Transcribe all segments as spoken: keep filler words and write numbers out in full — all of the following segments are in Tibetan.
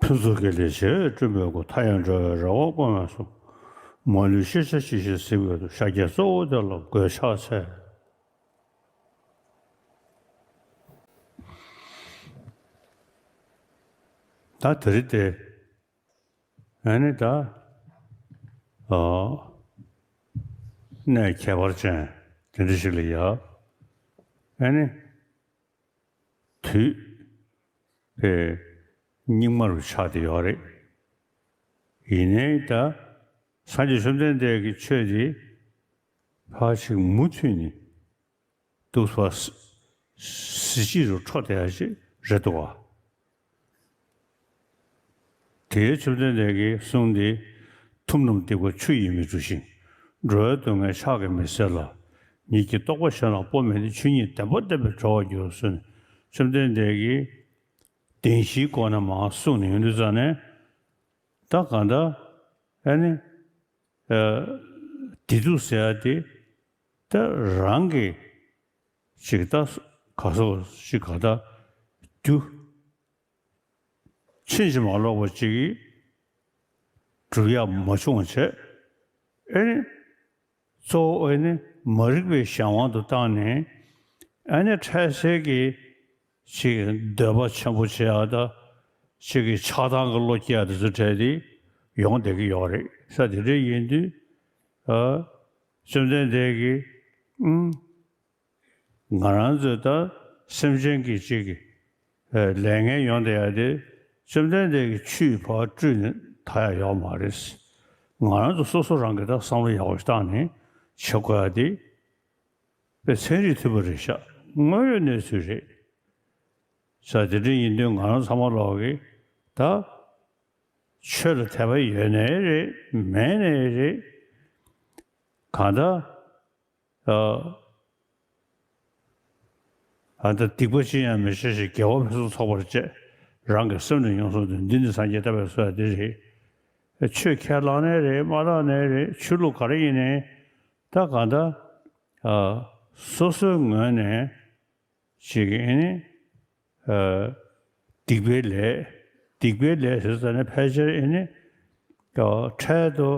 ཐུགས་རྗེ་དགེ་ལེགས་བྱེ་བས་བསྐྲུན་པའི་སྐུ། མཐའ་ཡས་འགྲོ་བའི་རེ་བ་སྐོང་བའི་གསུང་། མ་ལུས་ཤེས་བྱ་ཇི་བཞིན་གཟིགས་པའི་སྐུ། ཤཱཀྱའི་གཙོ་བོ་དེ་ལ་མགོས་ཕྱག་འཚལ། ད་དེ་རིང་དེ། ཨ་ནི་ད། ཨ། གནས་ཁྱད་པར་ཅན་དེ་འདྲ་ཞིག་ལ་ཡ། ཨ་ནི། དུས། དེ། སྙིགས་མ་རུ་ཆགས་བསྡད་ཡོད་རེད། ཡིན་ནའི་ད། སངས་རྒྱས་བཅོམ་ལྡན་འདས་ཀྱི་ཆོས་འདི། ཕར་ཞིག་མུ་མཐུད་ནས། འདུག་པ། གཟི་བརྗིད་རུ་འཕྲོ་བསྡད་ཡ་ཞིག་རེད་འདུག་བ། དེའི་བཅོམ་ལྡན་འདས་ཀྱི་གསུང་འདི། ཐུབ་རྣམས་སྡིག་པ་ཆུ་ཡིས་མི་འཁྲུ་ཞིང་། འགྲོ་བའི་སྡུག་བསྔལ་ཕྱག་གིས་མི་སེལ་ལ། ཉིད་ཀྱི་རྟོགས་པ་གཞན་ལ་སྤོ་མི་ནུས། ཆོས་ཉིད་བདེན་པ་བསྟན་པས་གྲོལ་བར་འགྱུར་ཟེར་ནས། བཅོམ་ལྡན་འདས་ཀྱིས་བདེན་བཞིའི་སྒོ་ནས་མར་གསུངས་ནས་ཡོང་དུས་ཙང་ནས། ད་གང་ལྟར། ཨ་ནི། ཨ། བདེ་སྡུག་ཟེར་ཡ་དེ། ད་རང་གི་ཅིག་ད་ག་སོ་ཞིག་ག་ད་རྒྱུ་ཕྱིན་ཅི་མ་ལོག་པ་ཅིག་གིས་སྒྲུབ་ཡག་མ་བྱུང་བ་བྱས། ཨེ་ནི་གཙོ་བོ་ཨེ་ནི་མ་རིག་པའི་གཞན་དབང་དུ་བཏང་ནས། ཨེ་ནི་འཕྲལ་སེལ་གྱི་ཅིག་འདོད་པ་ཆེན་པོ་བྱེད་ཡག་ད་ཅིག་གི་ཆགས་སྡང་གི་བློ་སྐྱེ་ཡག་དེ་ཚོ་འཕྲལ་དེ་ཡོང་བསྡད་ཀྱི་ཡོད་རེད་ས། དེ་འདྲ་ཡིན་དུས། ཨ། བཅོམ་ལྡན་འདས་ཀྱིས། ཨུམ། ང་རང་ཚོས་ད་སེམས་ཅན་གྱི་ཅིག་གི་ལས་ངན་ཡོང་བསྡད་ཡ་དེ། བཅོམ་ལྡན་འདས་ཀྱིས་ཆུས་ཕར་བཀྲུས་ནས་ད་ཡ་ཡོག་མ་རེད། ང་རང་ཚོ་སོ་སོ་རང་གིས་ད་བསམ་བློ་ཡག་པོ་ཞིག་བཏང་ནས་བྱེད་དགོས་ཡ་དེ། དཔེ་ཚན་རིག་མཐུན་པ་རེད་ཤག་དངོས་ཡོད་གནས་ཚུལ་རེད་ཤག་དེ་འདྲ་ཡིན་དུས་ང་རང་ཚང་མ་ལོག་གིས་ད་ཆོས་ལ་དད་པ་ཡོད་ནའི་རེད། མེད་ནའི་རེད། གང་ལྟར། ཨ། ཨ། ད་སྡིག་པ་ཅི་ཡང་མི་བྱ་ཞིང་། དགེ་བ་ཕུན་སུམ་ཚོགས་པར་སྤྱད། རང་གི་སེམས་ནི་ཡོངས་སུ་འདུལ། འདི་ནི་སངས་རྒྱས་བསྟན་པའི་སྲོལ་འདི་རེད། ཆོས་ཁས་བླངས་ནའི་རེད། མ་བླངས་ནའི་རེད། ཆོས་ལུགས་ག་རེ་ཡིན་ནའི། ད་གང་ལྟར། ཨ། སོ་སོའི་ངོས་ནས་ཅིག་ཨེ་ནི། ཨ། སྡིག་པའི་ལས། སྡིག་པའི་ལས་ཟེར་ཙང་ནས་ཕལ་ཆེར་ཨེ་ནི། ཨ། འཕྲལ་དུ་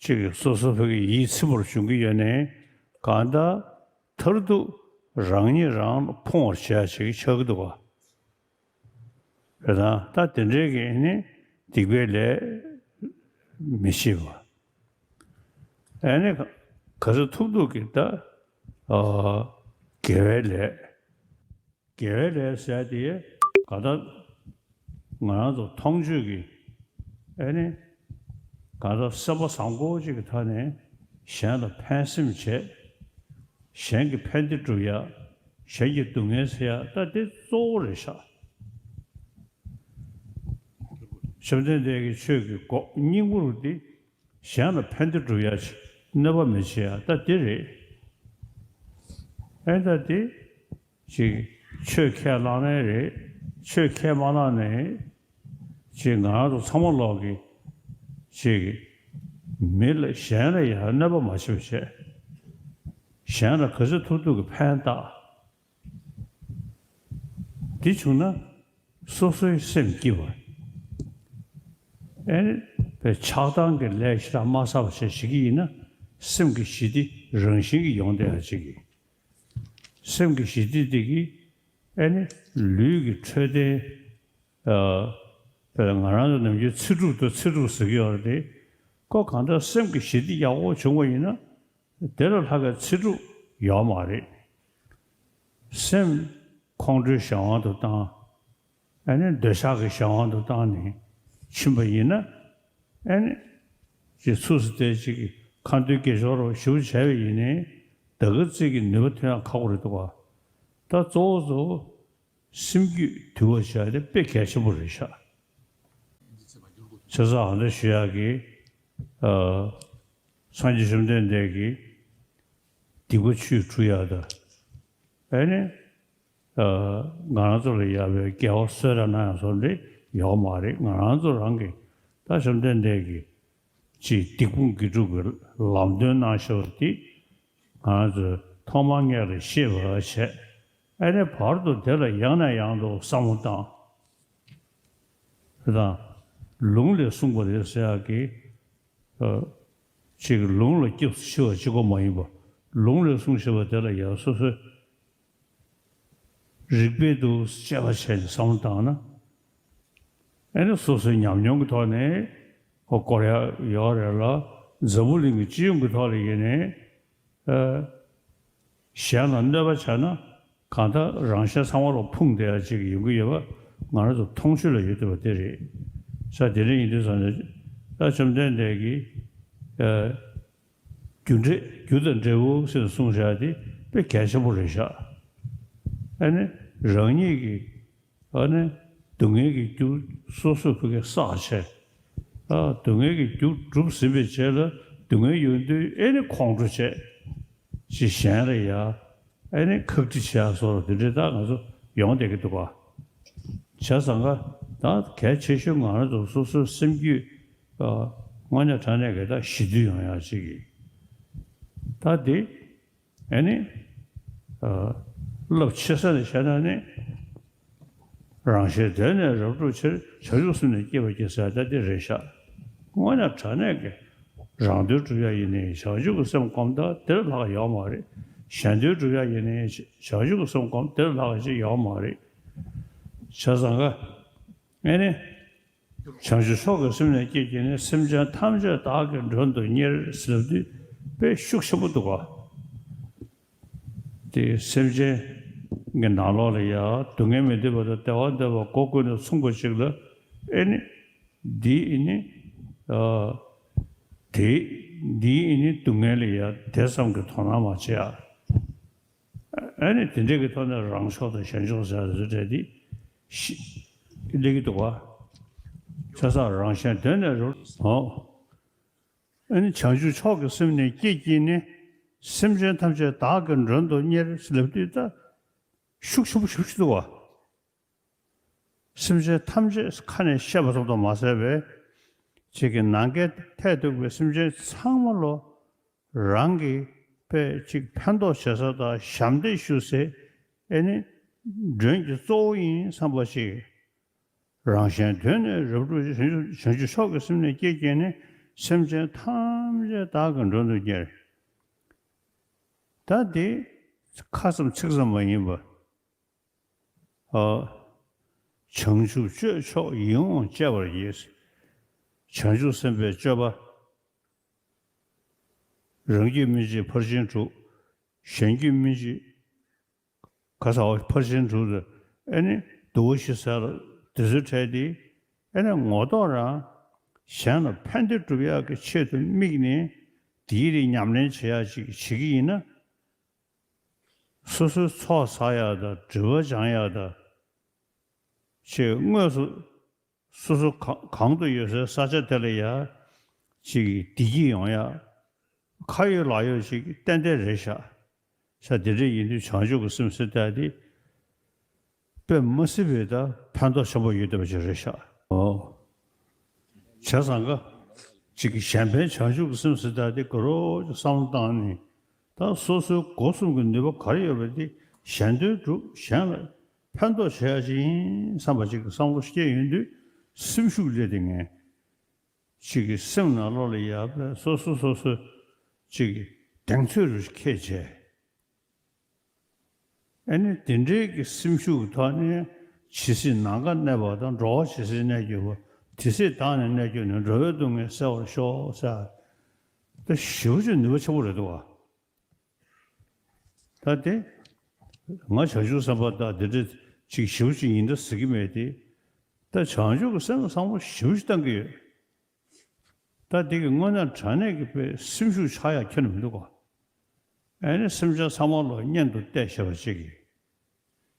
ཅིག་སོ་སོ་ཕ་གི་ཡིད་ཚིམ་པོར་འབྱུང་གི་ཡོད་ནའི། གང་ལྟར་མཐར་ཐུག་རང་ཉིད་རང་ལ་ཕོངས་པར་བྱེད་ཡ་ཞིག་ཆགས་ཀྱི་འདུག་ག་རེད་དང་། ད་དེ་འདྲའི་གི་ཨེ་ནི་སྡིག་པའི་ལས་མི་བྱེད་པ། ཨེ་ནི་ག་ཚོད་ཐུབ་ཐུབ་ཀྱིས་ད། ཨ། དགེ་བའི་ལས། དགེ་བའི་ལས་ཟེར་དེ་ག་ད་ང་རང་ཚོ་མཐོང་ཆོས་ཀྱི་ཨེ་ནི་ག་ད་སེམས་པ་བཟང་པོ་ཅིག་གི་ཐོག་ནས་གཞན་ལ་ཕན་སེམས་བྱེད། གཞན་གྱི་ཕན་བདེ་སྒྲུབ་ཡ། གཞན་གྱི་སྡུག་བསྔལ་སེལ་ཡ། ད་དེ་གཙོ་བོ་རེད་ཤག་བཅོམ་ལྡན་འདས་ཀྱི་ཆོས་ཀྱི་སྒོ་སྙིང་པོ་རུ་དེ། གཞན་ལ་ཕན་བདེ་སྒྲུབ་ཡ་ཅིག་གནོད་པ་མི་བྱེད་ཡ་ད་དེ་རེད། ཨེ་ད་དེ་ཅིག་ཆོས་ཁས་བླངས་ནའི་རེད། ཆོས་ཁས་མ་བླངས་ནའི་ཅིག་ང་རང་ཚོ་ཚང་མ་ལོག་གིས་ཅིག་མི་ལ་གཞན་ལ་ཡང་གནོད་པ་མ་བྱེད་པ་བྱས། གཞན་ལ་ག་ཚོད་ཐུབ་ཐུབ་ཀྱི་ཕན་བཏགས། དེ་བྱུང་ན་སོ་སོའི་སེམས་སྐྱིད་པ། ཨེ་ནི་ཆགས་སྡང་གི་ལས་ཞེ་དྲག་མ་བསགས་པ་བྱས་བྱེད་ཀྱི་ཡིན་ན། སེམས་ཀྱི་ཞི་བདེ་རང་བཞིན་གྱིས་ཡོང་བསྡད་ཡ་ཅིག་གི། སེམས་ཀྱི་ཞི་བདེ་དེ་གིས་ཨེ་ནི་ལུས་ཀྱི་འཕྲོད་བསྟེན། ཨ། དཔེར་ན་ང་རང་ཚོ་ནམ་རྒྱུན་ཚེ་སྒྲུབ་དང་ཚེ་སྒྲུབ་ཟེར་གྱི་ཡོད་རེད་དེ། ཁོ་གང་ལྟར་སེམས་ཀྱི་ཞི་བདེ་ཡག་པོ་བྱུང་བ་ཡིན་ན། དེ་ལས་ལྷག་པའི་ཚེ་སྒྲུབ་ཡོད་མ་རེད། སེམས་ཁོང་ཁྲོའི་གཞན་དབང་དུ་བཏང་། ཨ་ནི་འདོད་ཆགས་ཀྱི་གཞན་དབང་དུ་བཏང་ནས་ཕྱིན་པ་ཡིན་ན། ཨ་ནི་ཅིག་ཚུགས་སུ་བསྡད་ཅིག་གི་ཁ་འདོན་དགེ་སྦྱོར་རོ་ཞུ་བྱས་པ་ཡིན་ནའི། ད་ག་ཙིག་གི་ནུས་པ་ཐོན་ཡག་ཁག་པོ་རེད་འདུག་ག་ད་གཙོ་བོ་གཙོ་བོ། སེམས་རྒྱུད་དུལ་བ་བྱ་དེ་དཔེ་གལ་ཆེན་པོ་རེད་ཤག་བྱས་ཙང་ཨ་འདྲ་ཞུ་ཡག་གི། ཨ། སངས་རྒྱས་བཅོམ་ལྡན་འདས་ཀྱིས་སྡིག་པ་ཆུས་བཀྲུ་ཡག་དང་། ཨེ་ནི། ཨ། ང་རང་ཚོ་ལ་ཡག་པའི་དགེ་བ་གསོལ་རས་གནང་ཡག་བཟོ་འདྲ་ཡོད་མ་རེད། ང་རང་ཚོ་རང་གིས་ད་བཅོམ་ལྡན་འདས་ཀྱིས་ཅིག་སྡིག་སྤོང་དགེ་སྒྲུབ་ཀྱི་ལམ་སྟོན་གནང་བཞག་པ་འདི་ང་རང་ཚོས་ཐོག་མར་སྔོན་ལ་ཤེས་པ་བྱས། ཨ་ནི་བར་དུ་དེ་ལ་ཡང་ནས་ཡང་དུ་བསམ་བློ་བཏང་། དེ་དང་ ལུང་ལས་གསུངས་པ་རེད་ཟེར་ཡག་གི། ཨ། ཅིག་ལུང་ལ་སྐྱབས་སུ་མཆི་བ་གཅིག་པོ་མ་ཡིན་པ། ལུང་ལས་གསུངས་བཞིན་པ་དེ་ལ་ཡང་སོ་སོའི་རིག་པས་འདུག་དཔྱད་པ་བྱས་ནས་བསམ་བློ་བཏང་ན། ཨ་ནི་སོ་སོའི་ཉམས་མྱོང་གི་ཐོག་ནས་ཧོ་སྐོར་ཡག་ཡོད་རེད་ལ། འཛམ་བུ་གླིང་གི་སྤྱི་ཡོངས་ཀྱི་ཐོག་ལ་ཡིན་ནའི། ཨ། གཞན་ལ་གནོད་པ་བྱས་ན་གང་ལྟར་རང་གཞན་ཚང་མ་ལ་ཕུང་བསྡད་ཡ་ཅིག་ཡོང་གི་ཡོད་པ་ང་རང་ཚོ་མཐོང་ཆོས་ལ་ཡོད་བསྡད་པ་དེ་རེད། ས་དེ་འདྲ་ཡིན་དུས་ཙང་ནས་ད་བཅོམ་ལྡན་འདས་ཀྱིས། ཨ། རྒྱུ་འབྲས་རྒྱུ་དང་འབྲས་བུ་ཟེར་ནས་གསུངས་བཞག་དེ་དཔེ་གལ་ཆེན་པོ་རེད་ཤག་ཨ་ནི་རང་ཉིད་ཀྱི། ཨ་ནི་སྡུག་བསྔལ་གྱི་རྒྱུ་སོ་སོས་ཕ་གིར་བསགས་བྱས། ཨ། སྡུག་བསྔལ་གྱི་རྒྱུ་སྒྲུབ་ཟིན་པའི་རྗེས་ལ་སྡུག་བསྔལ་ཡོང་དུས་ཨེ་ནི་ཁོང་ཁྲོ་བྱས། ཅི་གཞན་ལ་ཡ་ཨེ་ནི་ཁག་དཀྲི་བྱས་སོགས་དེ་འདྲའི་ད་ང་ཚོ་ཡོང་བསྡད་ཀྱི་འདུག་ག་བྱས་ཙང་ཀ་ད་གལ་ཆེ་ཤོས་ང་རང་ཚོ་སོ་སོའི་སེམས་རྒྱུད། ཨ། དངོས་གནས་དྲང་གནས་ཀྱི་ད་ཞི་དུལ་ཡོང་ཡག་ཅིག་གི་ད་དེ། ཨ་ནི། ཨ། རླབས་ཆེ་ས་ནས་བཤད་ན་ནི། རང་གཞན་དོན་ནི་རབ་བསྒྲུབ་ཕྱིར། བྱང་ཆུབ་སེམས་ནི་བསྐྱེད་པར་བགྱི་ཟེར་ད་འདི་རེད་ཤག་དངོས་གནས་དྲང་གནས་ཀྱི་རང་དོན་སྒྲུབ་ཡ་ཡིན་ནའི་བྱང་ཆུབ་ཀྱི་སེམས་བསྒོམ་ད་དེ་ལས་ལྷག་ཡོད་མ་རེད། གཞན་དོན་སྒྲུབ་ཡ་ཡིན་ནའི་བྱང་ཆུབ་ཀྱི་སེམས་བསྒོམ་དེ་ལས་ལྷག་ཅིག་ཡོད་མ་རེད། བྱས་ཙང་ཀ་ཨ་ནི། བྱང་ཆུབ་མཆོག་གི་སེམས་ནི་བསྐྱེད་བགྱིས་ནས། སེམས་ཅན་ཐམས་ཅད་བདག་གིས་མགྲོན་དུ་གཉེར་ཟེར་ལབ་དུས་དཔེ་ཤུགས་ཆེན་པོ་འདུག་ག་དེ་སེམས་ཅན་གྱི་ནང་ལོགས་ལ་ཡ་སྡུག་བསྔལ་མི་འདོད་པ་དང་བདེ་བ་འདོད་པ་སྒོ་ཀུན་ནས་མཚུངས་པ་ཅིག་ལ། ཨེ་ནི། འདི་ཨེ་ནི། ཨ། དེ། འདི་ཨེ་ནི་སྡུག་བསྔལ་ལ་ཡ་དེ་ཙམ་གྱི་དོ་སྣང་མ་བྱེད་ཨ། ཨ་ནི་དེ་འདྲའི་གི་ཐོག་ནས་རང་ཕྱོགས་དང་གཞན་ཕྱོགས་ཟེར་བ་དེ་འདྲ་དེ་ཤི་སླེབས་ཀྱི་འདུག་བ། བྱས་ཙང་རང་གཞན་དོན་ནི་རུ། ཨོ། ཨ་ནི་བྱང་ཆུབ་མཆོག་གི་སེམས་ནི་བསྐྱེད་བགྱིས་ནས། སེམས་ཅན་ཐམས་ཅད་བདག་གིས་མགྲོན་དུ་གཉེར་ཟེར་ལབ་དུས་ད་ཤུགས་ཆེན་པོ་ཞེ་པོ་ཅིག་འདུག་བ། སེམས་ཅན་ཐམས་ཅད་ཁ་ནས་བཤད་པ་ཙམ་དུ་མ་ཟད་པའི་ཅིག་གི་ནམ་མཁའི་མཐས་གཏུགས་པའི་སེམས་ཅན་ཚང་མ་ལོ། རང་གི་དཔེ་ཅིག་ཕན་ཐོགས་བྱེད་ས་དང་ཞབས་འདེགས་ཞུ་སའི་ཨེ་ནི་མགྲོན་གྱི་གཙོ་བོ་ཡིན་བསམ་པ་ཞིག་རང་གཞན་དོན་ནི་རབ་བསྒྲུབ་བྱང་ཆུབ་མཆོག་གི་སེམས་ནི་བསྐྱེད་བགྱིས་ནས། སེམས་ཅན་ཐམས་ཅད་བདག་གིས་མགྲོན་དུ་གཉེར། ད་འདི་ཁ་ཙམ་ཚིག་ཙམ་མ་ཡིན་པ། ཨ། བྱང་ཆུབ་སྤྱོད་མཆོག་ཡིད་འོང་སྤྱད་པར་བགྱི། བྱང་ཆུབ་སེམས་དཔའི་སྤྱོད་པ། རང་རྒྱུད་སྨིན་བྱེད་ཕར་ཕྱིན་དྲུག་གཞན་རྒྱུད་སྨིན་བྱེད་ག་ས་བ་ཕར་ཕྱིན་དྲུག་ཏུ་ཨེ་ནི་བསྡུ་བ་བཞི་ཟེར་དེ་ཚོའི་གྲས་དེ་ཨེ་ནི་ངོ་ཐོག་རང་གཞན་ལ་ཕན་བདེ་སྒྲུབ་ཡག་གི་ཆེད་དུ་དམིགས་ནས་དེའི་རིགས་ཉམས་ལེན་བྱེད་ཡག་ཅིག་བྱེད་ཀྱི་ཡིན་ན། སོ་སོའི་ཚོགས་བསགས་ཡག་དང་སྒྲིབ་པ་སྦྱང་ཡག་དང་། ཅེས་དངོས་སུ་སོ་སོ་གང་གང་དུ་ཡོད་སའི་ས་ཆ་དེ་ལ་ཡ་ཅིག་བདེ་སྐྱིད་ཡོང་ཡག་ཁ་ཡོད་ལག་ཡོད་ཅིག་ཏན་ཏན་རེད་ཤག་ས་དེ་འདྲ་ཡིན་དུས་བྱང་ཆུབ་ཀྱི་སེམས་ཟེར་ཡག་དེ་དཔེ་མི་སྲིད་པའི་ད་ཕན་ཐོགས་ཆེན་པོ་ཡོད་བསྡད་པ་ཅིག་རེད་ཤག་ཨོ། བྱས་ཙང་ཀ་ཅིག་གཞན་ཕན་བྱང་ཆུབ་ཀྱི་སེམས་ཟེར་ཡག་དེ་དགའ་རབ་ཅིག་བསམ་བློ་བཏང་ནས། ད་སོ་སོའི་སྒོ་གསུམ་གྱི་ནུས་པ་ག་རེ་ཡོད་པ་དེ་གཞན་དོན་སྒྲུབ། གཞན་ལ་ཕན་ཐོགས་བྱེད་ཡག་ཅིག་ཡིན་བསམ་པ་ཅིག་གི་བསམ་བློ་སྐྱེས་ཡོང་དུས་སེམས་ཤུགས་སླེབས་ཏེ་ངས་ཅིག་གི་སེམས་ནང་ལོགས་ལ་ཡ་དཔེ་སོ་སོ་སོ་སོ་ཅིག་གི་གདེང་ཚོད་རུ་ཁྱེད་བྱས། ཨ་ནི་དེ་འདྲའི་གི་སེམས་ཤུགས་ཐོག་ནས་ཇི་སྲིད་ནམ་མཁའ་གནས་པ་དང་། འགྲོ་བ་ཇི་སྲིད་གནས་གྱུར་པ། དེ་སྲིད་བདག་ནི་གནས་གྱུར་ནས། འགྲོ་བའི་སྡུག་བསྔལ་སེལ་བར་ཤོག་ཟེར། ད་ཞེ་པོ་ཅིག་ནུས་པ་ཆེན་པོ་རེད་འདུག་བ། ད་དེ་ང་བྱང་ཆུབ་སེམས་དཔའ་ད་འདི་འདྲ་ཅིག་ཞེ་པོ་ཅིག་ཡིན་ད་ཟེར་གྱི་མེད་དེ། ད་བྱང་ཆུབ་ཀྱི་སེམས་ལ་བསམ་བློ་ཞེ་པོ་ཅིག་བཏང་གི་ཡོད། ད་དེ་གི་དངོས་གནས་དྲང་གནས་ཀྱི་དཔེ་སེམས་ཤུགས་ཆག་ཡག་ཁྱོན་ནས་མི་འདུག་ག་ཨ་ནི་སེམས་ཅན་ཚང་མ་ལ་གཉེན་དུ་གཏད་བྱས་པ་ཅིག་གིས།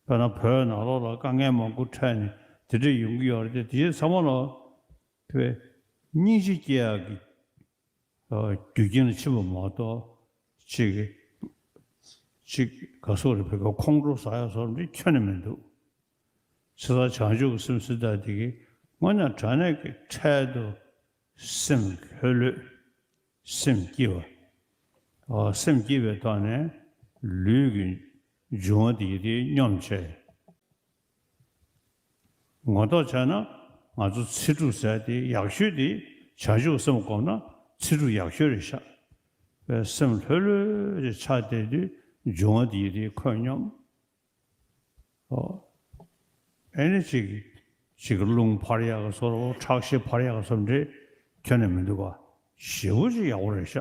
དཔེར་ན་བོད་ནང་ལོགས་ལ་དཀའ་ངལ་མང་པོ་འཕྲད་ནས་དེ་འདྲ་ཡོང་གི་ཡོད་རེད་དེ། དེ་ཚང་མ་ལ་དཔེ་སྙིང་རྗེ་སྐྱེ་ཡག་གི་རྒྱུ་རྐྱེན་ལ་ཕྱིན་པ་མ་གཏོགས་ཅིག་གིས་ཅིག་ག་སོགས་རེད། བོད་ཀྱི་ཁོང་ཁྲོ་ཟ་ཡག་སོགས་འདི་ཁྱོན་ནས་མི་འདུག་བྱས་ཙང་བྱང་ཆུབ་ཀྱི་སེམས་ཟེར་ཡག་དེ་གིས་དངོས་གནས་དྲང་གནས་ཀྱི་འཕྲལ་དུ་སེམས་ལྷོད་ལྷོད། སེམས་སྐྱིད་པ། ཨ། སེམས་སྐྱིད་པའི་ཐོག་ནས་ལུས་ཀྱི་འབྱུང་བ་དེ་དེ་སྙོམས་བྱས། ངོ་ཐོག་བྱས་ན་ ང་ཚོ་ཚེ་སྒྲུབ་ཟེར་དེ་ཡག་ཤོས་དེ་བྱང་ཆུབ་སེམས་བསྒོམས་ན་ཚེ་སྒྲུབ་ཡག་ཤོས་རེད་ཤག་པའི་སེམས་ལྷོད་ལྷོད་ཅིག་ཆགས་བསྡད་དུས་འབྱུང་བ་འདིའི་དེ་ཁོད་སྙོམས། ཨོ། ཨེ་ནི་ཅིག་ཅིག་རླུང་འཕར་ཡག་གི་བཟོ་འདྲ་ཁྲག་ཤེད་འཕར་ཡག་གི་བཟོ་འདྲ་ཁྱོན་ནས་མི་འདུག་ག་ཞེ་པོ་ཅིག་ཡག་པོ་རེད་ཤག